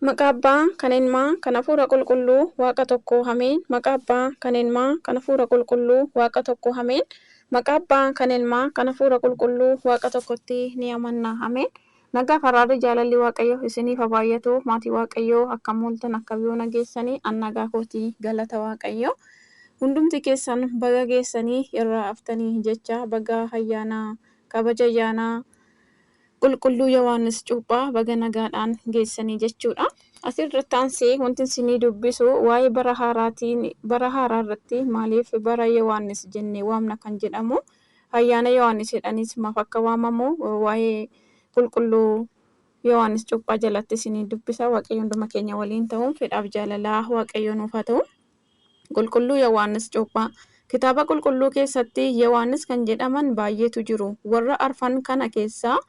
Maqaa Abbaa, kan Ilmaa, kan Hafuura Qulqulluu, Waaqa tokko, Ameen. Maqaa Abbaa, kan Ilmaa, kan Hafuura Qulqulluu, Waaqa tokko, Ameen. Maqaa Abbaa, kan Ilmaa, kan Hafuura Qulqulluu, Waaqa tokkotti ni amanna. Ameen. Nagaa fi araarri jaalalli Waaqayyoo isiniif haa baay'atu. Maatii Waaqayyoo akkam ooltan akka biyyoona geessanii an nagaa kootii galata Waaqayyoo. Hundumti keessan baga geessanii irraa haftanii jecha baga ayyaana kabaja ayyaanaa qulqulluu Yohaannis Cuuphaa baga nagaadhaan geessanii jechuudha. Asirratti aansee wanti isinii dubbisu waa'ee bara haaraatiin bara haaraa irratti maaliif bara Yohaannis jennee waamna kan jedhamu ayyaana Yohaannis jedhanis maaf akka waamamu waa'ee qulqulluu Yohaannis Cuuphaa jalatti isinii dubbisa. Waaqayyo hunduma keenya waliin ta'uun fedhaaf jaalalaa Waaqayyo nuuf haa ta'u. Qulqulluu Yohaannis Cuuphaa. Kitaaba qulqulluu keessatti Yohaannis kan jedhaman baay'eetu jiru. Warra arfan kana keessaa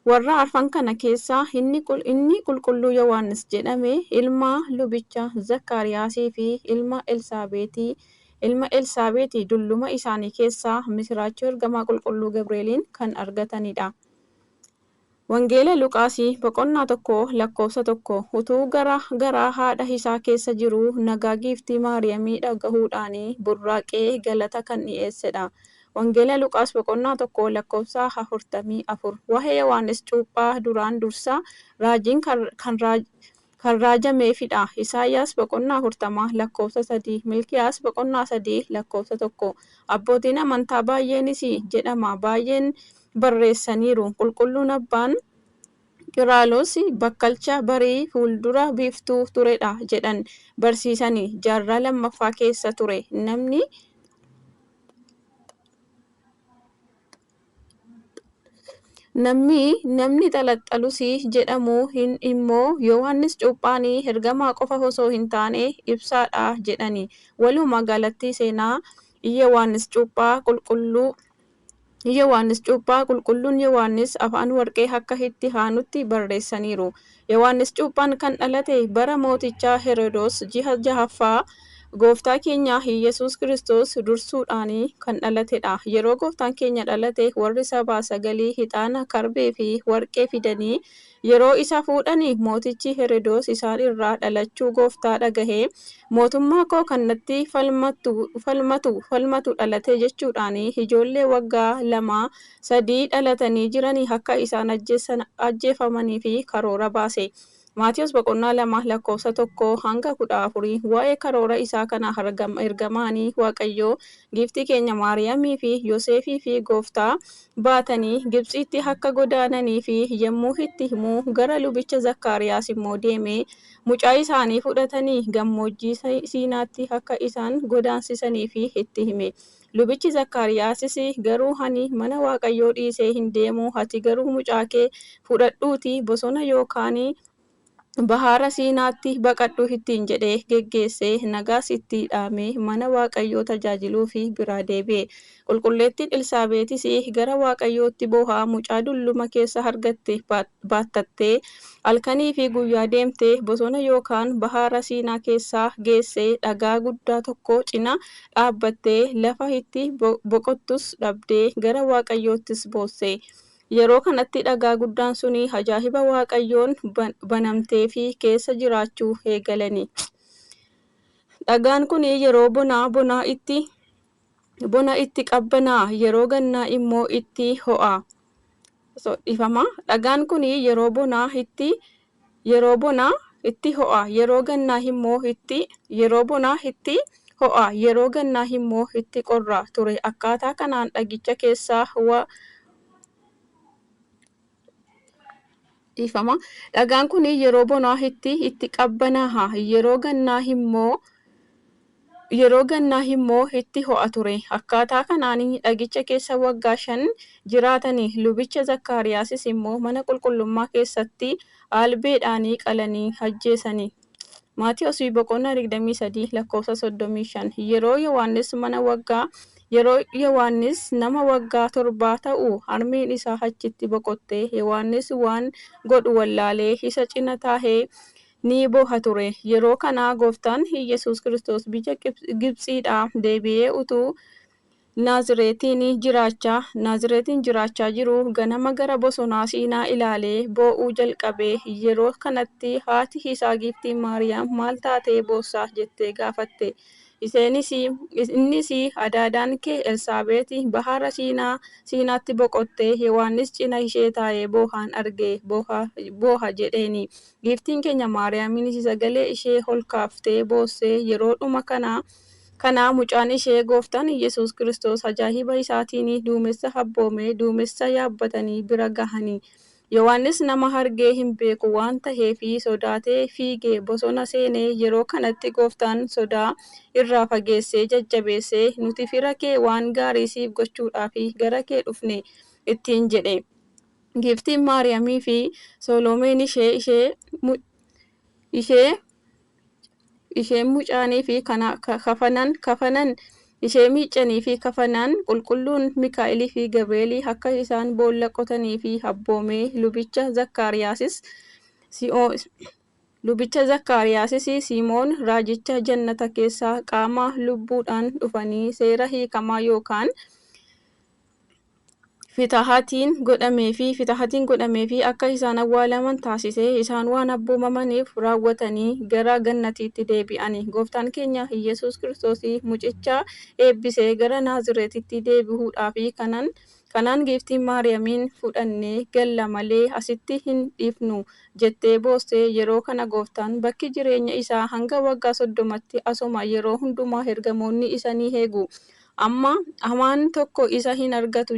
warra arfan kana keessaa inni inni qulqulluu Yohaannis jedhame ilma lubicha Zakkaariyaasii fi ilma Elsaabeetii ilma Elsaabeetii dulluma isaanii keessaa misiraachoo ergamaa qulqulluu Gabreeliin kan argatanidha. Wangeela Luqaasii boqonnaa 1 lakkoofsa 1 utuu gara garaa haadha isaa keessa jiruu nagaa giiftii Maariyaamii dhagahuudhaan burraaqee galata kan dhiyeessedha. Wangeela Luqaas boqonnaa 1 lakkoofsa 44 Waa'ee Yohaannis Cuuphaa duraan dursa raajiin kan raajameefidha. Isaayyaas boqonnaa 40 lakkoofsa 3, Milkiyaas boqonnaa 3 lakkoofsa 1. Abbootiin amantaa baay'eenis jedhama baay'een barreessaniiru. Qulqulluun abbaan Qiraalos bakkalcha barii fuuldura biiftuu turedha jedhan barsiisani jaarraa lammaffaa keessa ture. Namni Namni namni xalaxalusi jedhamu hin immoo Yohaannis Cuuphaan ergamaa qofa osoo hin taane ibsaadha jedhani. Walumaa galatti seenaa Yohaannis Cuuphaa qulqulluu Yohaannis Cuuphaa qulqulluun Yohaannis afaan warqee akka itti aanutti barreessaniiru. Yohaannis Cuuphaan kan dhalate bara mooticha Herodoos ji'a jahaffaa gooftaa keenya Iyyasuus Kiristoos dursuudhaan kan dhalatedha. Yeroo gooftaan keenya dhalate warri sabaa sagalii ixaana, karbee fi warqee fidanii yeroo isa fuudhani mootichi Herodoos isaan irraa dhalachuu gooftaa dhagahee mootummaa koo kan natti falmatu falmatu falmatu dhalate jechuudhaan ijoollee waggaa 2 3 dhalatanii jiranii akka isaan ajjeefamanii fi karoora baase. Maatiyos boqonnaa 2 lakkoofsa 1 hanga 14 waa'ee karoora isaa kana ergamaanii Waaqayyoo giiftii keenya Maariyaamii fi Yoseefii fi gooftaa baatanii Gibxiitti akka godaananii fi yommuu itti himuu gara lubicha Zakkaariyaas immoo deemee mucaa isaanii fudhatanii gammoojjii Siinaatti akka isaan godaansisanii fi itti hime. Lubichi Zakkaariyaasis garuu ani mana Waaqayyoo dhiisee hin deemu ati garuu mucaa kee fudhadhuutii bosona yookaan Bahara Siinaatti baqadhu ittiin jedhee geggeessee nagaas itti dhaamee mana Waaqayyoo tajaajiluu fi biraa deebi'e. Qulqulleettiin Elsaabeetis gara Waaqayyootti boo'aa mucaa dulluma keessa argatte baattattee halkanii fi guyyaa deemtee bosona yookaan Bahara Siinaa keessaa geessee dhagaa guddaa tokko cina dhaabbattee lafa itti boqottus dhabdee gara Waaqayyoottis boosse. Yeroo kanatti dhagaa guddaan suni ajaa'iba Waaqayyoon banamtee fi keessa jiraachuu eegalani. Dhagaan kun yeroo bonaa bona itti bona itti qabbanaa yeroo gannaa immoo itti ho'a. Dhifama. Dhagaan kun yeroo bonaa itti yeroo bonaa itti ho'a yeroo gannaa immoo itti yeroo bonaa itti ho'a yeroo gannaa immoo itti qorra ture. Akkaataa kanaan dhagicha keessaa wa dhiifama. Dhagaan kun yeroo bonaa itti itti qabbanaa'a yeroo gannaa immoo yeroo gannaa immoo itti ho'a ture. Akkaataa kanaan dhagicha keessa waggaa 5 jiraatanii lubicha Zakkaariyaasis immoo mana qulqullummaa keessatti albeedhaan qalanii ajjeesani. Maatiyos boqonnaa 23 lakkoofsa 35 Yeroo Yohaannis mana waggaa yeroo Yohaannis nama waggaa 7 ta'u harmeen isaa achitti boqotte. Yohaannis waan godhu wallaalee isa cina taa'ee ni boo'a ture. Yeroo kana gooftaan Iyyasuus Kiristoos biyya Gibxiidhaa deebi'ee utuu Naazireetiin jiraachaa jiru ganama gara bosona Siinaa ilaalee boo'uu jalqabe. Yeroo kanatti haati isaa Giiftiin Maariyaam maal taatee boossa jettee gaafatte. Innis adaadaan kee Elsaabeet bahara Siinaatti boqottee Yohaannis cina ishee taa'ee boo'an arge booha jedheeni. Giiftiin keenya Maariyaaminis sagalee ishee ol kaaftee boosse. Yeroodhuma kana mucaan ishee Gooftaan Iyyesuus Kiristoos ajaa'iba isaatiin duumessa abboomee duumessa yaabbatanii bira gahani. Yohaannis nama argee hin beeku waan ta'eef sodaatee fiigee bosona seene. Yeroo kanatti Gooftaan sodaa irraa fageessee jajjabeessee, nuti fira kee waan gaarii siif gochuudhaaf gara kee dhufne ittiin jedhe. Giiftiin Maariyaamii fi Soloomeen ishee ishee mucaanii fi kafanan ishee miicanii fi kafanan qulqulluun Mikaa'elii fi Gabri'eel akka isaan boolla qotanii fi abboome. Lubicha Zakkaariyaasis Simoon raajicha jannata keessaa qaama lubbuudhaan dhufanii seera hiikamaa yookaan fitahatiin godhameefi akka isaan awwaalaman taasisee isaan waan abboomamaniif raawwatanii gara gannatiitti deebi'ani. Gooftaan keenya Iyyesuus Kiristoos mucicha eebbisee gara Naazireetitti deebi'uudhaaf kanaan Giiftiin Maariyaamiin fudhannee galla malee asitti hin dhiifnu jettee boosse. Yeroo kana Gooftaan bakki jireenya isaa hanga waggaa 30tti asuma yeroo hundumaa ergamoonni isa ni eegu. Amma hamaan tokko isa hin argatu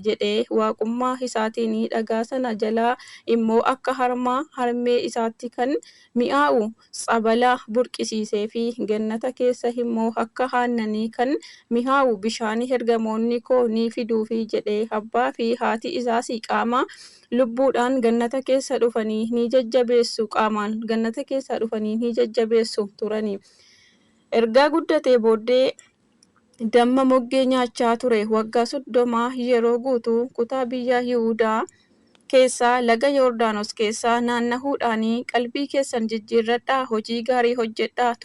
jedhee waaqummaa isaatiin dhagaa sana jalaa immoo akka harma harmee isaatti kan mi'aawu tsabala burqisiisee fi gannata keessa immoo akka aannanii kan mi'aawu bishaan ergamoonni koo ni fiduufi jedhee. Abbaa fi haati isaas qaama lubbuudhaan gannata keessa dhufanii ni jajjabeessu qaamaan gannata keessa dhufanii ni jajjabeessu turani. Ergaa guddatee booddee damma moggee nyaachaa ture. Waggaa 30 yeroo guutuu kutaa biyya Yihudaa keessaa laga Yordaanos keessa naannahuudhaan qalbii keessan jijjiirradhaa, hojii gaarii hojjedhaa,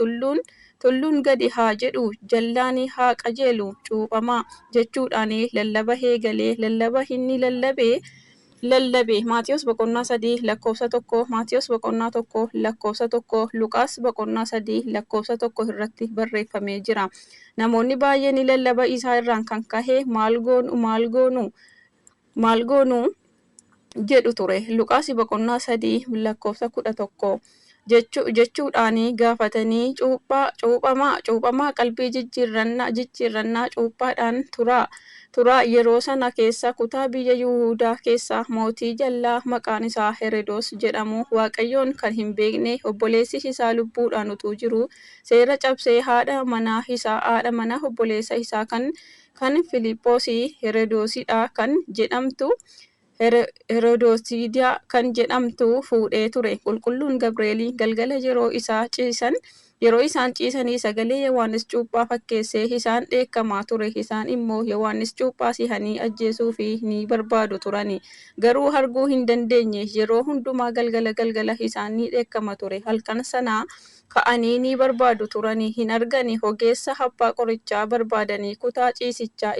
tulluun gadi haa jedhu, jallaan haa qajeelu, cuuphamaa jechuudhaan lallaba eegalee. Lallaba inni lallabe Maatiyos boqonnaa 3 lakkoofsa 1, Maatiyos boqonnaa 1 lakkoofsa 1, Luqaas boqonnaa 3 lakkoofsa 1 irratti barreeffamee jira. Namoonni baay'een lallaba isaa irraan kan ka'e maal goonu, maal goonu, maal goonu jedhu ture. Luqaas boqonnaa 3 lakkoofsa 11 jechuudhaan gaafatanii cuuphamaa qalbii jijjiirrannaa cuuphaadhaan turaa. Yeroo sana keessa kutaa biyya Yihudaa keessa mootii jallaa maqaan isaa Herodoos jedhamu Waaqayyoon kan hin beekne obboleessi isaa lubbuudhaan utuu jiru seera cabsee haadha manaa isaa haadha manaa obboleessa isaa kan Filiiphoos Herodoosidha kan jedhamtu Herodoosiidaa kan jedhamtu fuudhee ture. Qulqulluun Gabri'eel galgala yeroo isaan ciisanii sagalee Yohaannis Cuuphaa fakkeessee isaan dheekkamaa ture. Isaan immoo Yohaannis Cuuphaa si'anii ajjeesuuf ni barbaadu turani. Garuu arguu hin dandeenye. Yeroo hundumaa galgala galgala isaan ni dheekkama ture. Halkan sana ka'anii ni barbaadu turani, hin argani. Ogeessa abbaa qorichaa barbaadanii kutaa ciisichaa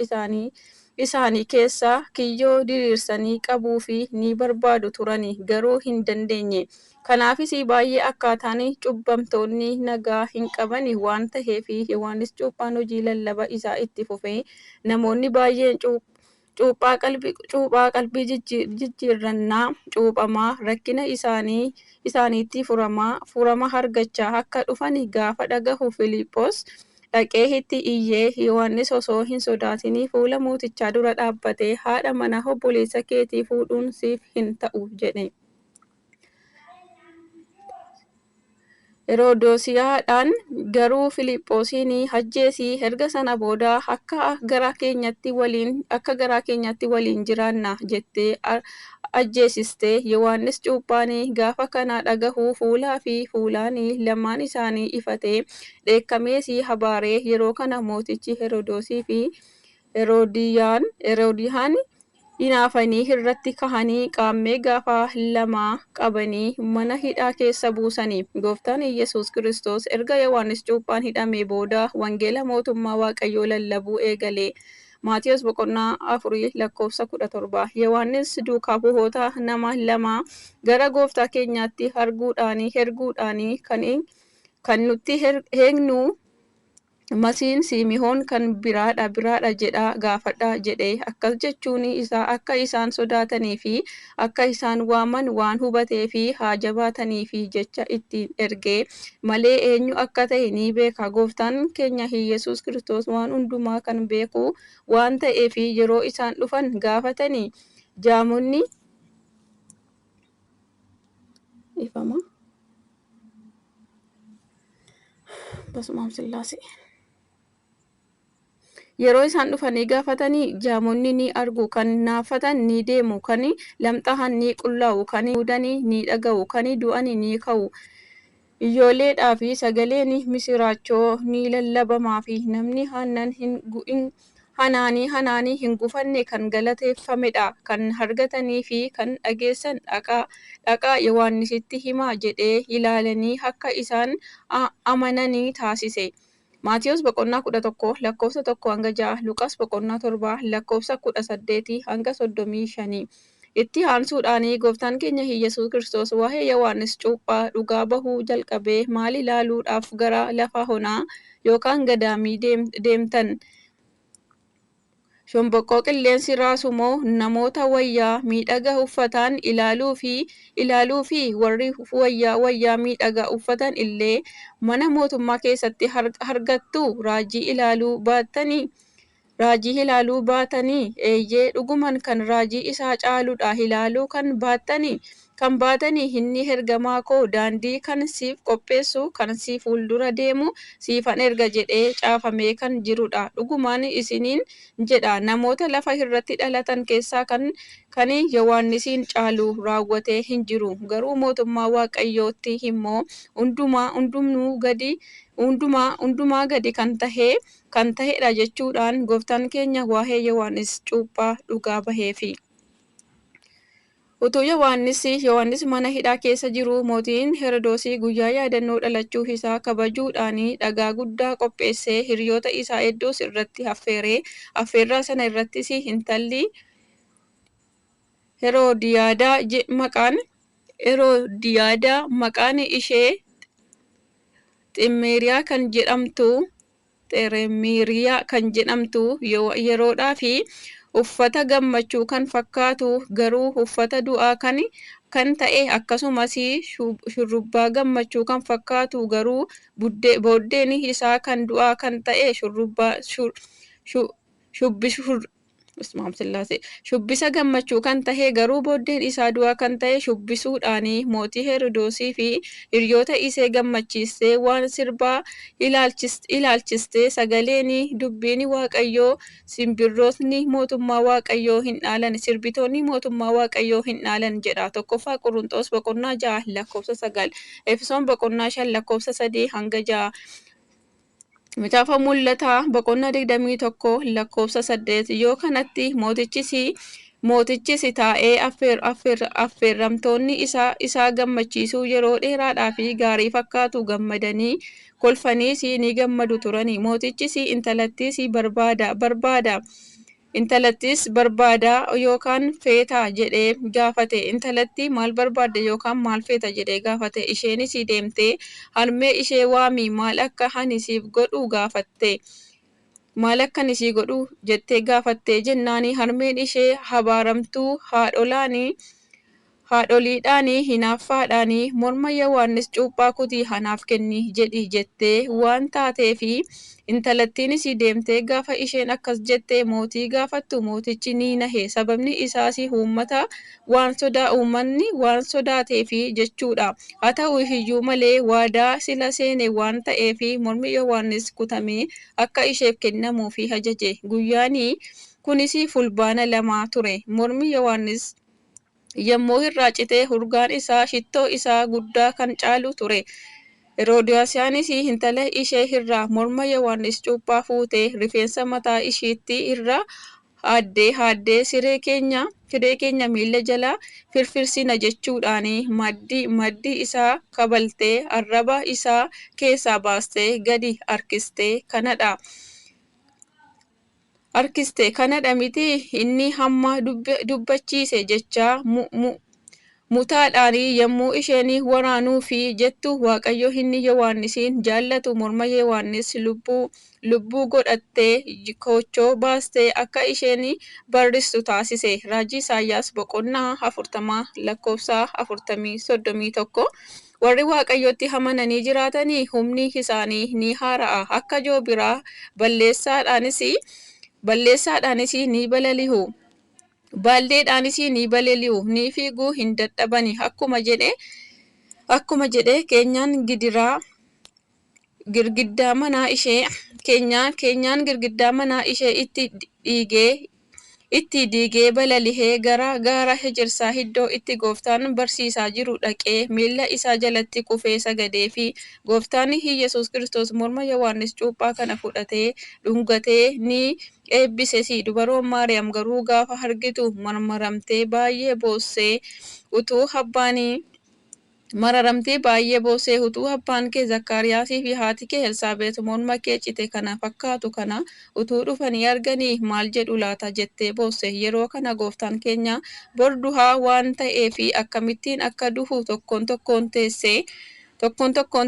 isaanii keessa kiyyoo diriirsanii qabuuf ni barbaadu turani, garuu hin dandeenye. Kanaafis baay'ee akkaataan cubbamtoonni nagaa hin qaban waan ta'eef Yohaannis Cuuphaan hojii lallaba isaa itti fufee namoonni baay'een cuuphaa qalbii jijjiirrannaa cuuphamaa rakkina isaaniitti furama argachaa akka dhufan gaafa dhagahu Filiiphoos dhaqee itti iyyee. Yohaannis osoo hin sodaatin fuula mootichaa dura dhaabbatee haadha manaa obboleessa keetii fuudhuun siif hin ta'u jedhe. Herodoosiyaadhaan garuu Filiiphoosiin ajjeesii erga sana booda akka garaa keenyatti waliin jiraanna jettee ajjeesiste. Yohaannis Cuuphaan gaafa kana dhagahu fuulaa fi fuulaan lamaan isaanii ifatee dheekkamees abaaree. Yeroo kana mootichi Herodoosii fi Heroodiyaan hinaafanii irratti ka'anii qaammee gaafa lama qabanii mana hidhaa keessa buusani. Gooftaan Iyyesuus Kiristoos erga Yohaannis Cuuphaan hidhamee booda wangeela mootummaa Waaqayyoo lallabuu eegale. Maatiyos boqonnaa 4 lakkoofsa 17. Yohaannis duukaa bu'oota nama lama gara gooftaa keenyaatti arguudhaan erguudhaan kan nutti eegnu Masiin Simi'oon kan biraadha jedhaa gaafadhaa jedhe. Akkas jechuun isaa akka isaan sodaatanii fi akka isaan waaman waan hubatee fi haa jabaatanii fi jecha ittiin ergee malee eenyu akka ta'e ni beeka. Gooftaan keenya Iyyasuus Kiristoos waan hundumaa kan beeku waan ta'eef yeroo isaan dhufan gaafatanii jaamonni ifama. Basumaam Sillaasee. Yeroo isaan dhufanii gaafatanii jaamonni ni argu, kan naafatan ni deemu, kan lamxaa'an ni qullaa'u, kan duudan ni dhaga'u, kan du'an ni ka'u. Iyyooleedhaaf sagaleen misiraachoo ni lallabamaaf. Namni anaan hin gufanne kan galateeffamedha. Kan argatanii fi kan dhageessan dhaqaa Yohaannisitti himaa jedhee ilaalanii akka isaan amananii taasise. Maatiyos boqonnaa 11 lakkoofsa 1 hanga 6, Luqaas boqonnaa 7 lakkoofsa 18 hanga 35. Itti aansuudhaan gooftaan keenya Iyyasuus Kiristoos waa'ee Yohaannis Cuuphaa dhugaa bahuu jalqabee maal ilaaluudhaaf gara lafa onaa yookaan gadaamii deemtan? Shomboqqoo qilleensi raasu moo namoota wayyaa miidhagaa uffatan ilaaluu fi warri wayyaa miidhagaa uffatan illee mana mootummaa keessatti argattu. Raajii ilaaluu baattanii? Raajii ilaaluu baatanii? Eeyyee, dhugumaan kan raajii isa caaludha ilaaluu kan baattanii. Kan baatanii inni ergamaa koo daandii kan siif qopheessu, kan si fuuldura deemu siifan erga jedhee caafamee kan jirudha. Dhugumaan isiniin jedha, namoota lafa irratti dhalatan keessaa kan Yohaannisiin caalu raawwatee hin jiru. Garuu mootummaa Waaqayyootti immoo hundumaa gadi kan ta'edha jechuudhaan gooftaan keenya waa'ee Yohaannis Cuuphaa dhugaa baheefi. Utuu Yohaannis mana hidhaa keessa jiruu mootiin Herodoos guyyaa yaadannoo dhalachuu isaa kabajuudhaan dhagaa guddaa qopheessee hiriyoota isaa hedduus irratti affeere. Affeerraa sana irrattis intalli Heroodiyaadaa maqaan ishee Ximmeeriyaa kan jedhamtu yeroodhaa fi uffata gammachuu kan fakkaatu garuu uffata du'aa kan ta'e, akkasumas shurrubbaa gammachuu kan fakkaatu garuu booddeen isaa kan du'aa kan ta'e shubbisa gammachuu kan ta'e garuu booddeen isaa du'aa kan ta'e shubbisuudhaan mootii Herodoosii fi hiriyoota ishee gammachiistee waan sirbaa ilaalchistee sagaleen dubbiin Waaqayyoo simbirrootni mootummaa Waaqayyoo hin dhaalan, sirbitoonni mootummaa Waaqayyoo hin dhaalan jedha. 1ffaa Qorontos boqonnaa 6 lakkoofsa 9, Efesoon boqonnaa 5 lakkoofsa 3 hanga 6. Macaafa Mul'ataa boqonnaa 21 lakkoofsa 8. Yoo kanatti mootichis taa'ee affeerramtoonni isaa gammachiisuu yeroo dheeraadhaaf gaarii fakkaatu gammadanii kolfaniis ni gammadu turani. Mootichis intalattiis barbaada intalattis barbaada yookaan feeta jedhee gaafate. Intalatti maal barbaadde yookaan maal feeta jedhee gaafate. Isheenis deemtee harmee ishee waami, maal akka ani siif godhu gaafatte. Maal akka ani sii godhu jettee gaafatte jennaan harmeen ishee abaaramtuu haadholiidhaan hinaaffaadhaan morma Yohaannis Cuuphaa kutii anaaf kenni jedhi jettee waan taateef, intalattiinis deemtee gaafa isheen akkas jettee mootii gaafattu mootichi ni nahe. Sababni isaas uummanni waan sodaateef jechuudha. Haa ta'u iyyuu malee waadaa sila seene waan ta'eef mormi Yohaannis kutamee akka isheef kennamuuf ajaje. Guyyaan kunis Fulbaana 2 ture. Mormi Yohaannis yommuu irraa cite urgaan isaa shittoo isaa guddaa kan caalu ture. Heroodiyaanis intala ishee irraa morma Yohaannis Cuuphaa fuutee rifeensa mataa isheetti irraa haaddee haaddee siree keenya miila jala firfirsina jechuudhaan maddii isaa kabaltee arraba isaa keessaa baastee gadi harkiste kanadha. Harkiste kanadha mitii inni hamma dubbachiise jechaa mutaadhaan yommuu isheen waraanuufi jettu Waaqayyo inni Yohaannisiin jaallatu morma Yohaannis lubbuu godhattee koochoo baastee akka isheen barristu taasise. Raajii Isaayyaas boqonnaa 40 lakkoofsa 40 31. Warri Waaqayyotti amananii jiraatanii humni isaanii ni haara'a. Akka joobiraa balleessaadhaanis ni balali'u. Baalleedhaanis ni balali'u, ni fiiguu hin dadhabani. Akkuma jedhe keenyan gidiraa girgiddaa manaa ishee keenyan girgiddaa manaa ishee itti diigee balali'ee gara gaara ejersaa iddoo itti gooftaan barsiisaa jiru dhaqee miilla isaa jalatti kufee sagadeefi. Gooftaan Iyyasuus Kiristoos morma Yohaannis Cuuphaa kana fudhatee dhungatee ni eebbises. Dubaroon Maariyaam garuu gaafa argitu marmaramtee baay'ee boossee utuu abbaan mararamtee baay'ee boossee, utuu abbaan kee Zakkaariyaasii fi haati kee Elsaabeet morma kee cite kana fakkaatu kana utuu dhufanii arganii maal jedhu laata jettee boosse. Yeroo kana gooftaan keenya bor du'aa waan ta'eef akkamittiin akka du'u tokkoon tokkoon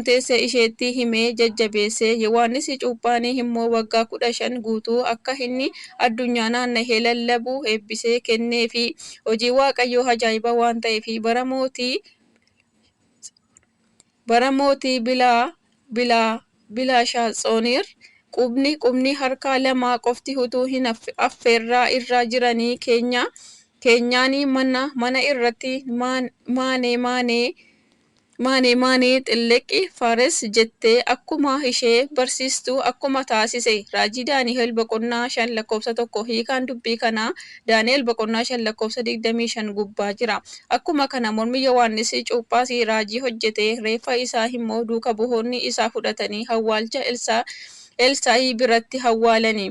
teessee isheetti himee jajjabeesse. Yohaannis Cuuphaan immoo waggaa 15 guutuu akka inni addunyaa naanna'ee lallabu eebbisee kenneefi. Hojii Waaqayyoo ajaa'iba waan ta'eef, bara mootii Bilaashaatsoniir qubni harkaa lama qofti utuu hin affeerraa irra jiranii keenyan mana irratti maanee maanee maanee maanee xilleqi faares jettee akkuma ishee barsiistu akkuma taasise. Raajii Daani'el boqonnaa 5 lakkoofsa 1. Hiikaan dubbii kanaa Daani'el boqonnaa 5 lakkoofsa 25 gubbaa jira. Akkuma kana mormi Yohaannis Cuuphaas raajii hojjete. Reeffa isaa immoo duuka bu'oonni isaa fudhatanii awwaalcha Elsaa'i biratti awwaalani.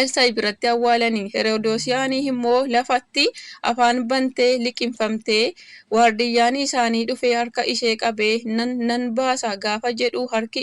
Elsaa'i biratti awwaalanii. Heroodosiyaan immoo lafatti afaan bantee liqimfamtee, waardiyyaan isaanii dhufee harka ishee qabee nan baasa gaafa jedhu harki